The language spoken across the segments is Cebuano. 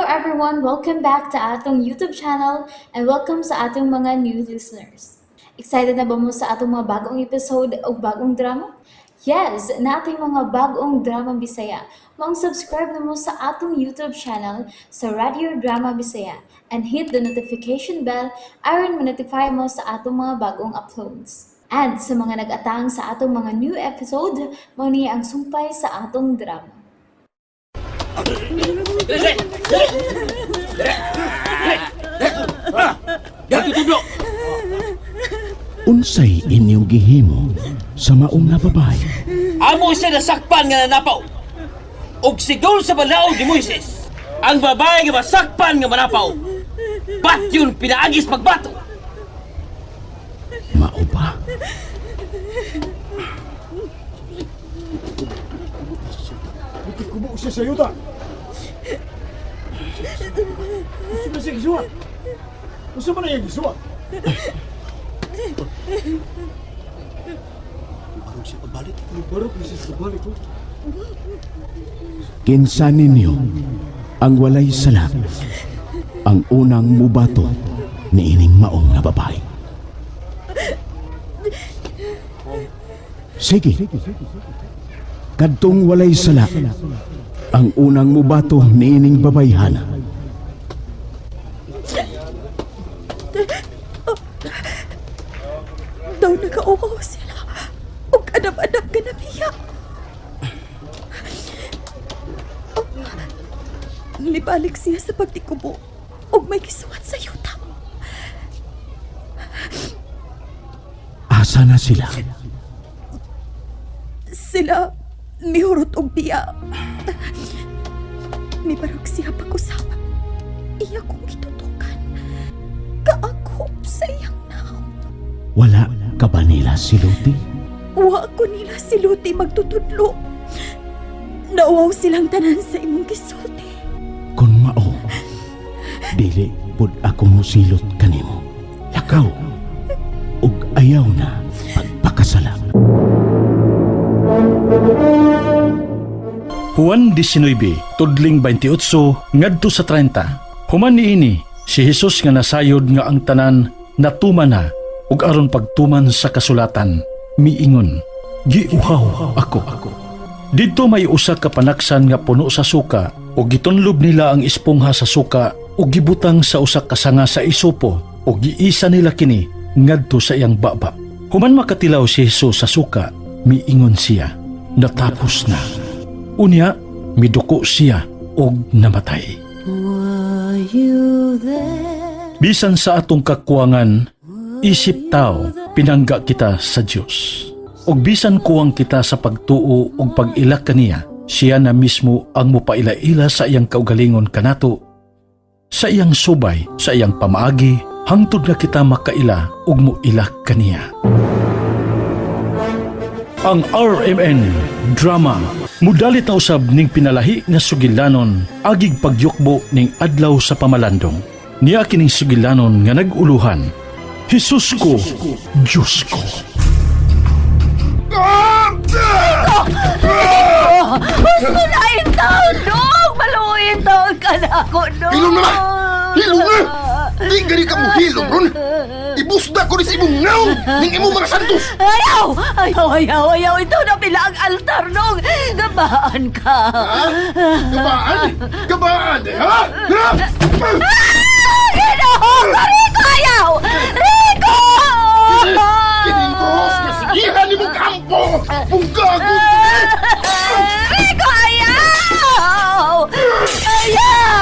everyone! Welcome back to atong YouTube channel and welcome sa atong mga new listeners. Excited na ba mo sa atong mga bagong episode o bagong drama? Yes, naa tay mga bagong drama Bisaya. Maong subscribe na mo sa atong YouTube channel sa Radio Drama Bisaya and hit the notification bell aron ma-notify mo sa atong mga bagong uploads. And sa mga nag-atang sa atong mga new episode, mao ni ang sumpay sa atong drama. Unsay inyong gihimo sa maong nga babae? Amo siya nasakpan nga nanapaw. Ug sigon sa balaod ni Moises, ang babae nga masakpan nga manapaw, batyon pinaagis pagbato. Mao ba? Kubo siya sa yuta. Gusto na siya gisuwat. Gusto mo na iya gisuwat. Barog siya pagbalik. Barog na siya pagbalik. Oh. Kinsa ninyo ang walay sala ang unang mubato niining maong nga babae? Sige. Kadtong walay sala ang unang mubato niining babayhana. Daw nagaukaw sila. Ug anam-anam ka na biya. Nibalik siya sa pagtikubo ug may gisuwat sa yuta. Asa na sila? Sila mihurot og biya. Mibarog siya pag-usap. Iya kong gitutukan. Kaakop sa iyang naong. Wala ka ba nila siluti? Wa ko nila siluti magtutudlo. Nauwaw silang tanan sa imong gisulti. Kun mao, dili pud ako mosilot kanimo. Lakaw ug ayaw na pagpakasala. Juan 19, tudling 28, ngadto sa 30. Human niini, si Hesus nga nasayod nga ang tanan natuman na ug aron pagtuman sa kasulatan, miingon, giuhaw ako. Didto may usa ka panaksan nga puno sa suka ug gitunlob nila ang espongha sa suka ug gibutang sa usa ka sanga sa isopo ug giisa nila kini ngadto sa iyang baba. Human makatilaw si Hesus sa suka, miingon siya, natapos na. Unya, miduko siya og namatay. Bisan sa atong kakuwangan, isip tao, pinangga kita sa Dios. Og bisan kuwang kita sa pagtuo og pag-ila kaniya, siya na mismo ang mopaila-ila sa iyang kaugalingon kanato, sa iyang subay, sa iyang pamaagi, hangtod nga kita makaila ug moila kaniya. Ang RMN Drama mudalit na usab ning pinalahi nga sugilanon agig pagyukbo ning adlaw sa pamalandong. Niya kining sugilanon nga nag-uluhan. Hesus ko, Diyos ko. Gusto na taon, dong! Maluin taon ka na ako, dong! Hilom na ba? Hilom na! Di gani ka mo hilom ron! Ibusda ko ni sa imong naong ning imong mga santos! Ayaw! Ayaw, ayaw, ayaw! Ito na pila ang altar, dong! Gabaan ka! Ha? Gabaan? Gabaan eh, ha? Ha? Ginoo ko, Rico! Ayaw! Rico! Kining cross na sigihan ni mong kampo! Punggago! Rico, ayaw! Ayaw!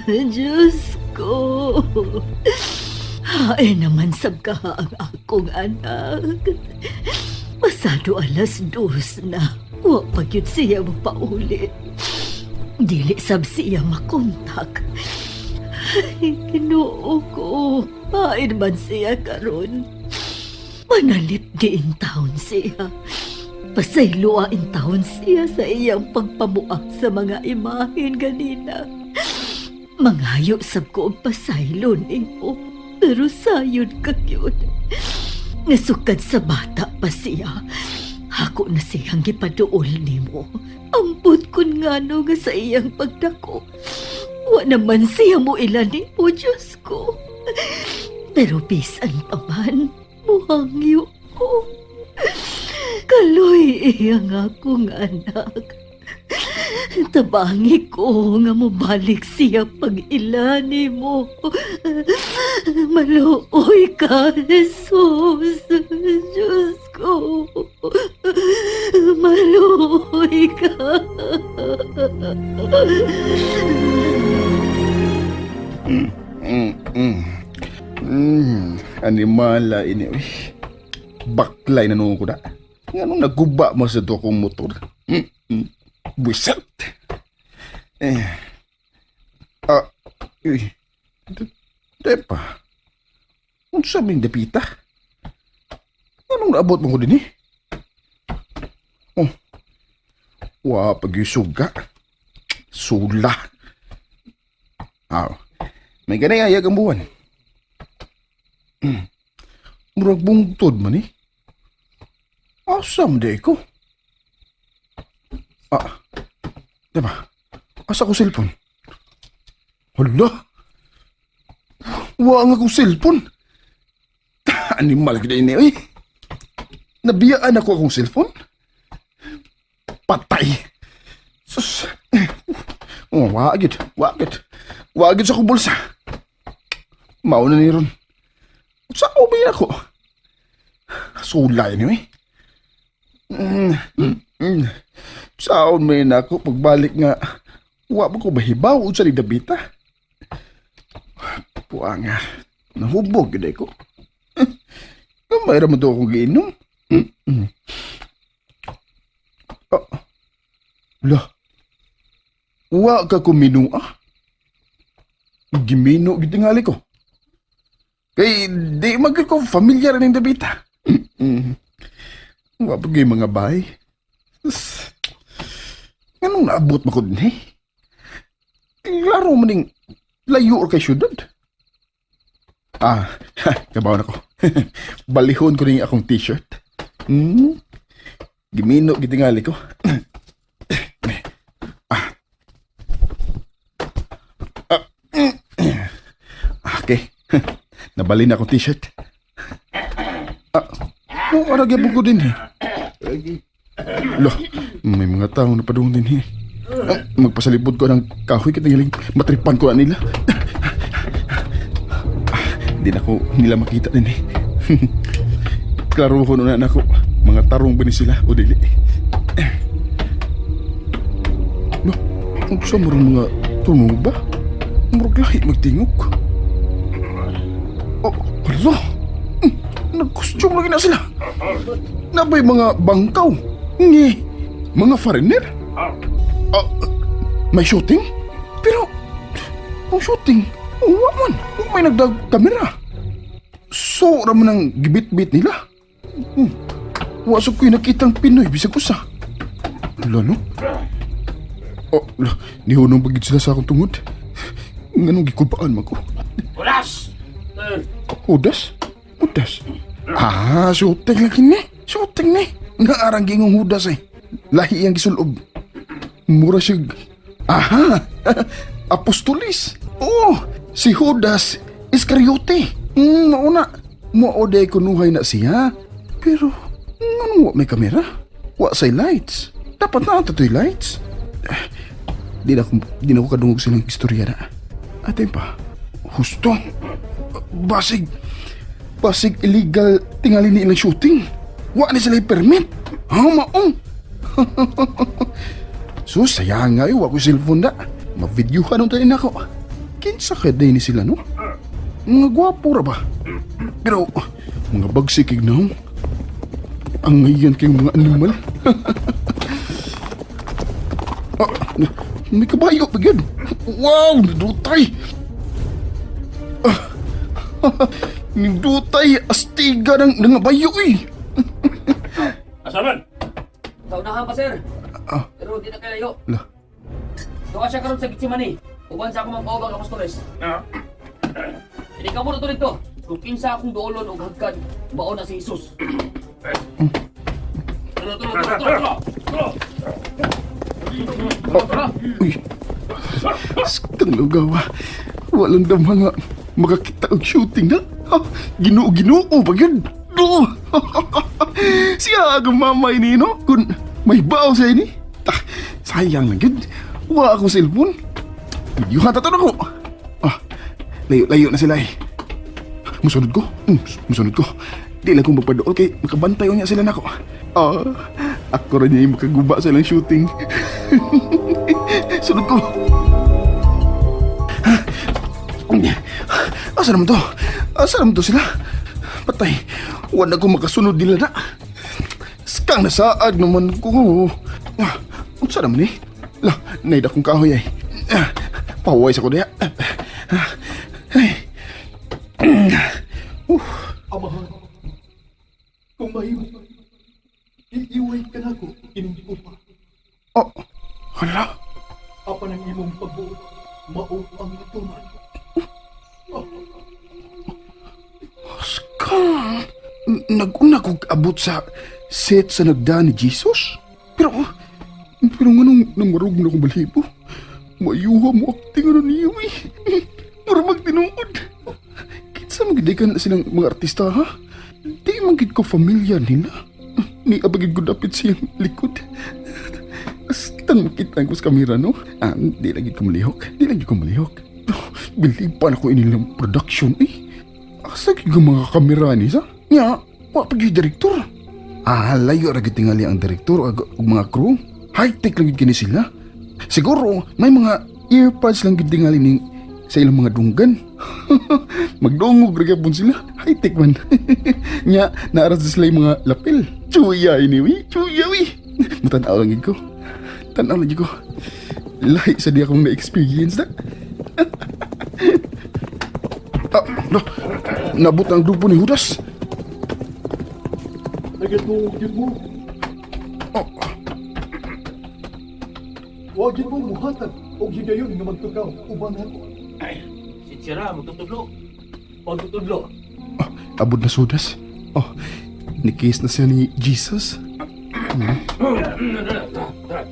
Diyos ko. Ay naman sab ka ang akong anak. Pasado 2:00 na. Wa pa gyud siya mapauli. Dili sab siya makontak. Ay, Ginoo ko. Pain man siya karon. Manalip di in taon siya. Pasayloa in taon siya sa iyang pagpamuak sa mga imahen ganina. Mangayo sab ko og pasaylo nimo, pero sayon ka gyud. Nasukad sa bata pa siya. Ako na siyang gipaduol nimo. Ambot kun ngano nga sa iyang pagdako. Wa naman siya mo ila nimo, Diyos ko. Pero bisan pa man, muhangyo ko. Kaloy iya nga akong anak. Tabangi ko nga mobalik siya pag ila nimo. Maluoy ka, Jesus. Diyos ko. Maluoy ka. Animala ini. Uy. Baklay na nung ko da. Nganong naguba mo sa to akong motor? Buisit. Eh. Ah, uy. De pa. Unsa man dapita? Anong naabot mo ko din eh? Oh. Wa pagyusuga. Sula. Ah. May ganay ayag ang buwan. Murag bungtod man eh. Asa man di ko? Ah, diba? Asa ko cellphone? Hala! Wa nga akong cellphone. Animal gid ini oy. Nabiyaan ako akong cellphone. Patay. Sus. Oh, wa gid, wa gid. Wa gid sa akong bulsa. Mauna ni ron. Sa ubi ako. Sulay ni eh. Saon may na ako pagbalik nga wa ba ko mahibaw unsa ni Dabita. Puanga. Nahubog gid ko. Gamay ra man to akong giinom. Ah. La. Wa ka kumino ah. Gimino gid tingali ko. Kay di man gyud ko familiar ning Dabita. Wa pa gyud mga bahay. Sus. Nganong naabot man ko din eh? Klaro man ning layo or kay syudad. Ah, kabaw na ko. Balihon ko ning akong t-shirt. Gimino gitingali ko. Ah. Ah. Okay. Nabalin na akong t-shirt. Ah, oh, ara gyapon ko din eh. Lah, may mga tao na padung din eh. Ah, magpasalibod ko ng kahoy kita galing matripan ko na nila. Ah, di na ko nila makita din eh. Klaro ko na nako, mga tarong ba ni sila o dili. Lah, unsa mo ron mga tunog ba? Murag lahi magtingog. Oh, hala. Nagkostyum lagi na sila. Nabay mga bangkaw. Ngi, mga foreigner. Ah, may shooting? Pero, kung shooting, wa man. Wa may nagdag kamera. So, raman ang gibit-bit nila. Wa sa ko'y nakitang Pinoy, bisag usa. Wala, no? Oh, la, nihunong pagid sila sa akong tungod. Nganong gikubaan man ko? Oras! Hudas? Hudas? Ah, shooting lagi ni. Shooting ni. Naarang gingong hudas eh. Lahi ang gisulob. Mura siya. Aha! Apostolis. Oh, si Judas Iscariote. Mauna. Mao day kunuhay na siya. Pero, nganong wa may kamera? Wa say lights. Dapat na ato'y lights. Eh, di na ako kadungog silang istorya na. Atin pa, husto. Basig, basig illegal tingali ni ilang shooting. Wa ni sila permit. Ha, maong. So, sayang nga eh, wa ko cellphone na. Ma-videohan nung tanin ako. Kinsa kay day ni sila, no? Mga gwapo ra ba? Pero, mga bagsik ignaw. Ang ngayon kayong mga animal. Ah, may kabayo pa yun. Wow, nidutay. Ah, nidutay, astiga ng nangabayo eh. Asa man? Kaunahan pa, sir. Ah. Pero di na kayo. Lah. Tuwa siya karon sa Gitsimani. Uban sa akong magpaubang apostoles. Ah. Hindi ka muna to dito. Kung kinsa akong duolon og hagkan, mao na si Jesus. Oh, uy. Skang lugaw ah. Walang damha nga makakita og shooting na. Ha, Ginoo-ginoo pa gyud. Do. Siya ang mamay ni no kun may bao sa ini. Ah, sayang lang gyud. Wa akong cellphone. Video ta to nako. Ah, layo-layo na sila eh. Musunod ko. Musunod ko. Di lang kong magpadool kay makabantay niya sila nako. Ah, ako ra niya yung makaguba sa ilang shooting. Sunod ko. Asa naman to? Asa naman to sila? Patay. Wala ko makasunod nila na. Skang nasaad naman ko. Ah, unsa naman eh? Lah, naida kong kahoy ay. Ah, paway sa ko diya. Ah, ay. Amahan, kung mahimo, iiway ka na ko ining kupa. Oh, hala. Apan ang imong pagbuot, mao ang matuman. Skang. Naguna kog abot sa set sa nagda ni Jesus. Pero, pero nganong namarog na akong balibo? Mayuha mo acting ano niyo eh. Mura magtinuod. Kinsa magidikan na silang mga artista ha? Di man gid ko familiar nila. Ni abagid ko dapit siyang likod. Astang makita ko sa kamera no? Ah, di lagi ko malihok. Di lagi ko malihok. Bilib pa na ko inilang production eh. Asa gyud ka mga kamera ni sa? Nya, wa pa gyud direktor. Ah, layo ra gyud tingali ang direktor ug ug mga crew. High-tech lang gyud kini sila. Siguro may mga earpods lang gyud tingali ning sa ilang mga dunggan. Magdungog ra gyapon sila. High-tech man. Nya, naara sa sila yung mga lapel. Chuya ini wi, chuya wi. Mutanaw lang gyud ko. Tanaw lang gyud ko. Lahi sa di akong na-experience na. Ah, no. Nabot ang grupo ni Judas. Nagatuog yun mo. Oh, Wa gyud mo muhatag og higayon nga magtukaw uban nako. Sinsira, magtutudlo. Pagtutudlo. ah, abot na si Judas. Oh, nikiss na siya ni Jesus. Hmm.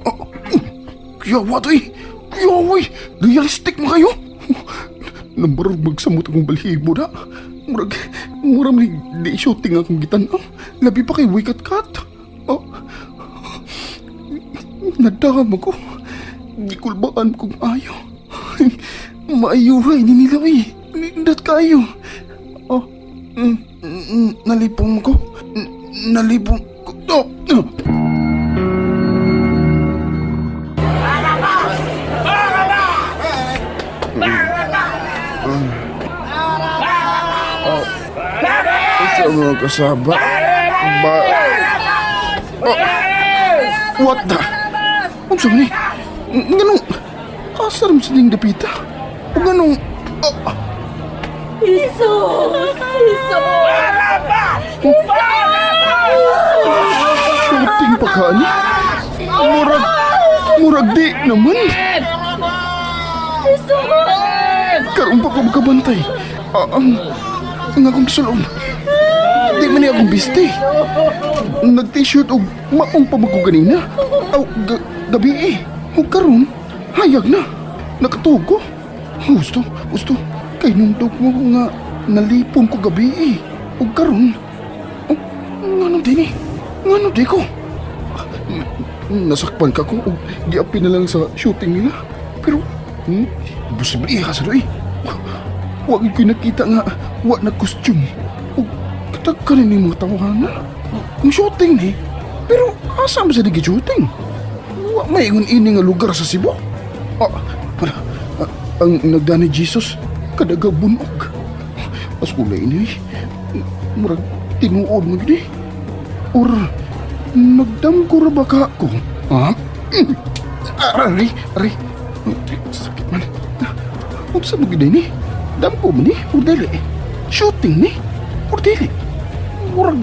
Oh, kuyawa to eh. Kuyawa eh. Realistic mo kayo. Nambarog magsamot akong balhibo na. Murag, murag ni di shooting akong gitan-aw. Labi pa kay wikat kat. Oh, nadama ko. Gikulbaan kong ayaw. Maayuhay ni nila eh. Nindot kayo. Oh, nalipong ko. Nalipong ko. Oh, oh. Oh. Sa mga kasaba. Ba... Oh. What the? Unsa man ni? Nganong... Asa naman sa ning dapita? O nganong... Oh, Jesus! Jesus! shooting pa ka ni? Murag... Murag di naman. Karoon pa ko makabantay. Ah, ang akong sulong. Di man ni akong biste. Nag-t-shirt og maong pa ko ganina. Aw, gabi eh. O karon, hayag na. Nakatuog ko. Gusto, gusto. Kay nung mo nga nalipong ko gabi eh. O karon, oh, ngano din eh. Ngano di ko? Nasakpan ka ko og giapi na lang sa shooting nila. Pero, imposible eh, sa doy. Wa gyud ko'y nakita nga wa na costume. Og katag ni mga tawhana. Kung shooting ni, pero asa man sa di shooting? Wa may ingon ini nga lugar sa Cebu. Ah, wala. Ah, ang nagda ni Jesus kadaga bunog. As kulay ini, eh. Murag tinuod mo gyud eh. Or nagdamgo ra ba ka ko? Ha? Aray, aray. Sakit man. Unsa mo gyud ni? Damgo man ni, or dili? Shooting ni, or dili? Murag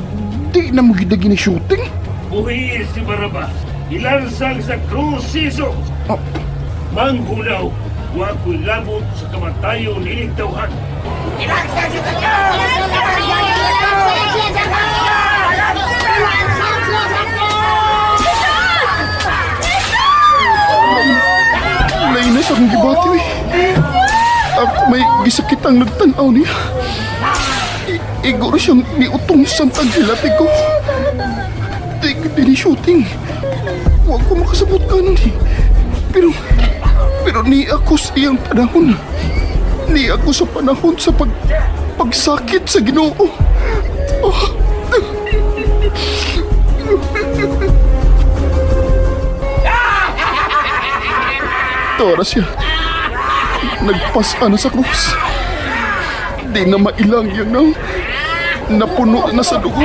di na mo gyud ni shooting. Buhi si Barabas, ilansang sa krus si Jesus. Oh, Manghulaw, wa ko'y labot sa kamatayon nining tawhan. May gisakitang nagtanaw niya. Igor siyang niutong samtang gilati ko. Di, di ni shooting. Huwag ko makasabot kanon eh. Pero ni ako sa iyang panahon. Ni ako sa panahon sa pagsakit sa Ginoo. Oh. Tora siya. Nagpasa na sa krus. Di na mailang yan na. Napuno na sa dugo.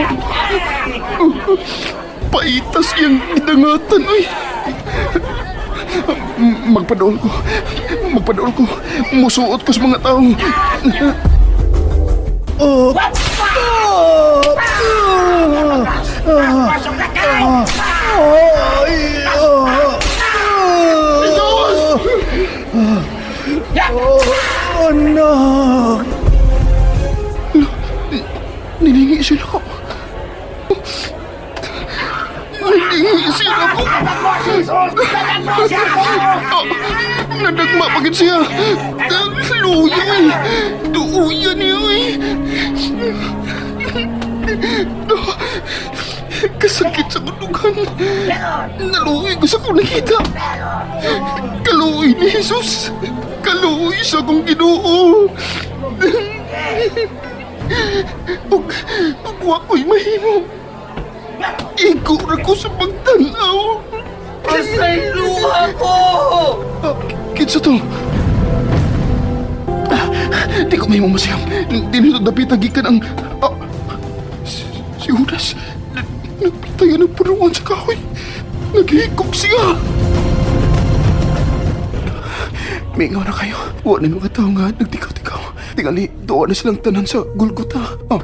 Paitas iyang gidangatan, uy. Magpadool ko. Magpadool ko. Musuot ko sa mga tao. Anak! Nilingi sila ko. Nilingi sila ko. Ah, nadagma pa gid siya. Luya eh. Duuya niya eh. Kasakit sa kudugan. Naluoy ko sa kong nakita. Kaluoy ni Jesus. Kaluoy sa akong Ginoo. Ug wa ko'y mahimo. Igo ra ko sa pagtanaw. Pasayluha ko! Ah, kinsa to? Ah, di ko mahimo masiyam. Di nito dapit gikan ang... Ah, si Judas. Nagpitayan ng punuan sa kahoy. Naghikog siya. Mingaw na kayo. Wa na mga tao nga nagtikaw-tikaw. Tingali, doon na silang tanan sa Golgotha. Ah,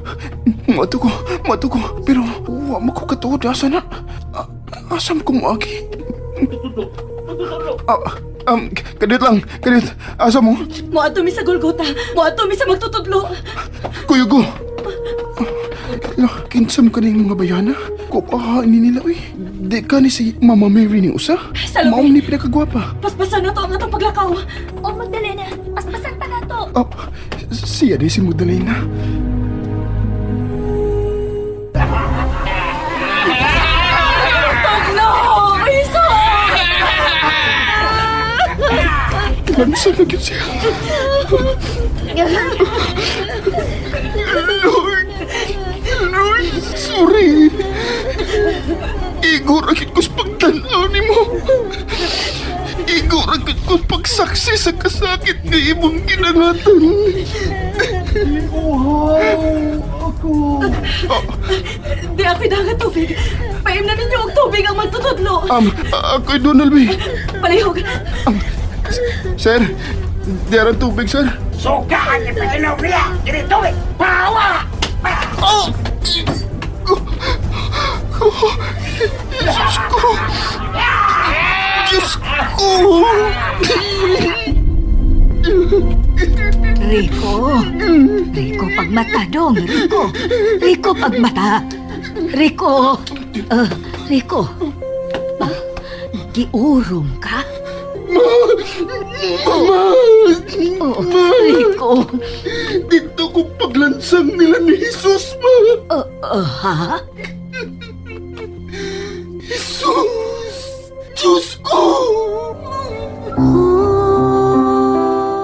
mato ko, mato ko. Pero wa mo ko katuod asa na. Ah, asam ko moagi. Ah, kadit lang, kadit. Asa mo? Moadto mi sa Golgota. Moadto mi sa magtutudlo. Kuyugo. Lo, kinsam ka na yung mga bayana? Kupa ni nila, uy. Di ka ni si Mama Mary ni usa? Salome. Maong ni pinakagwapa. Paspasan na to ang atong paglakaw. O Magdalena, paspasan pa nato. Ah, siya di si Magdalena. Tuglo! Jesus! Lansa na gyud siya. Lord! Lord, sorry. Igo ra gyud ko sa pagtan-aw nimo. Igo ra gyud ko sa pagsaksi sa kasakit nga imong ginangatan. Uhaw ako! Di ako'y dagat tubig. Paim na ninyo og tubig ang magtutudlo. Ako'y Donald B. Palihog. Sir, di aran tubig, sir. Sukaan ni pag-ilaw niya! Dili tubig! Pawa! Oh! Diyos ko! Diyos ko! Rico! Rico, pagmata dong! Rico! Rico, pagmata! Rico! Rico! Ah, giurong ka? Mama! Oh, Rico! Dito ko paglansang nila ni Jesus, ma! Ha? Jesus! Diyos ko!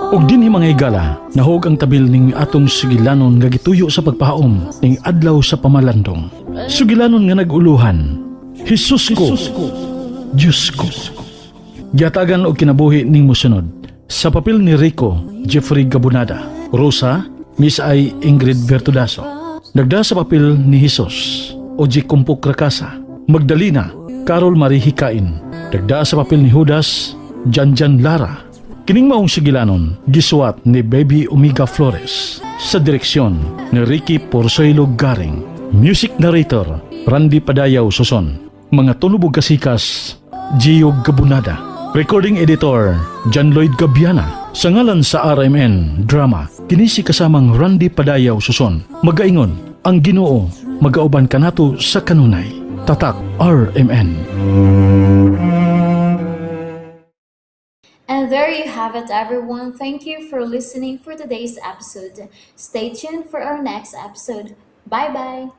Ug dinhi mga higala, nahog ang tabil ning atong sugilanon nga gituyo sa pagpahaom ning adlaw sa pamalandong. Sugilanon nga naguluhan, Jesus ko, Diyos ko. Giatagan og kinabuhi ning mosunod sa papel ni Rico Jeffrey Gabunada, Rosa Miss I Ingrid Vertudaso. Nagda sa papel ni Jesus, Oji Kumpok Rakasa, Magdalena Carol Marie Hikain. Nagda sa papel ni Judas, Janjan Lara. Kining maong sigilanon, gisuwat ni Baby Omega Flores sa direksyon ni Ricky Porsoilo Garing. Music narrator, Randy Padayaw Suson. Mga tunubog kasikas, Gio Gabunada. Recording editor, John Lloyd Gabiana. Sa ngalan sa RMN Drama, kini si kasamang Randy Padayaw Suson. Magaingon, ang Ginoo, magauban kanato sa kanunay. Tatak RMN. And there you have it, everyone. Thank you for listening for today's episode. Stay tuned for our next episode. Bye bye.